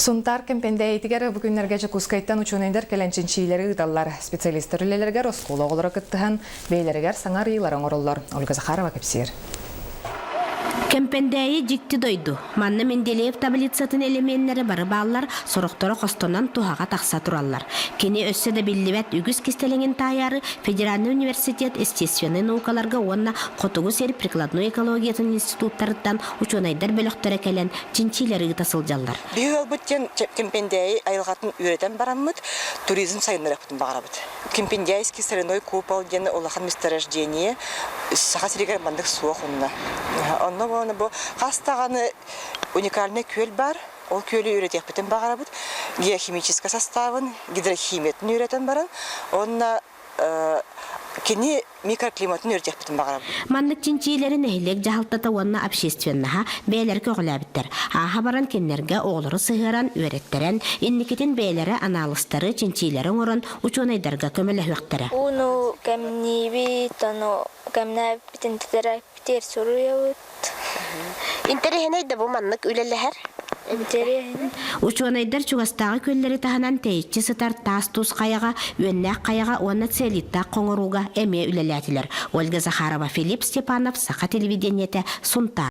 Сунтаар Кэмпэндээйитигэр бу күннэргэ Дьокуускайтан учуонайдар кэлэн чинчийиилэри ыыталлар. Специалистар үлэлэригэр оскуола оҕолоро кыттыһан, бэйэлэригэр саҥа арыйыылары оҥороллор. Ольга Захарова кэпсиир. Кэмпэндээйи дьикти дойду. Манна Менделеев таблицатын элеменнэрэ бары бааллар, сорохторо хостонон туһаҕа тахса тураллар. Кини өссө да биллибэт үгүс кистэлэҥин таайаары Федеральнай университет естественнай наукаларга уонна Хотугу сир прикладной экологиятын институттарыттан учуонайдар бөлөхтөрө кэлэн чинчиилэри ыыта сылдьаллар. Биһиги ыалбыт диэн Кэмпэндээйи айылҕатын үөрэтэн бараммыт, туризм сайыннарыахпытын баҕарабыт. Кемпендяйский соляной купол диэн улахан месторождение Саха сиригэр маннык суох онно. Онно буолан бу хас даҕаны уникальнай күөл баар. Ол күөлү үөрэтиэхпитин баҕарабыт. Геохимическай составын, гидрохимиятын үөрэтэн баран, уонна кини микроклиматын үөрдүөхпүтүн баҕарабын. Маннык чинчиилэри нэһилиэк дьаһалтата уонна общественноһа бэйэлэрэ көҕүлээбиттэр. Ааһа баран кинилэргэ оҕолору сыһыаран, үөрэттэрэн, инникитин бэйэлэрэ анаалыстары, чинчиилэри оҥорон учуонайдарга көмөлөһүөхтэрэ. Ууну кэмниибит, ону кэмнээбиппитин тэтэрээппитигэр суруйабыт. Интэриэһинэй да бу маннык үлэлэһэр. Учуонайдар чугастааҕы күөллэри таһынан тэйиччи сытар таас туус хайаҕа, үөннээх хайаҕа уонна целлиттаах хоҥорууга эмиэ үлэлээтилэр. Ольга Захарова, Филипп Степанов, Саха телевидениетэ, Сунтаар.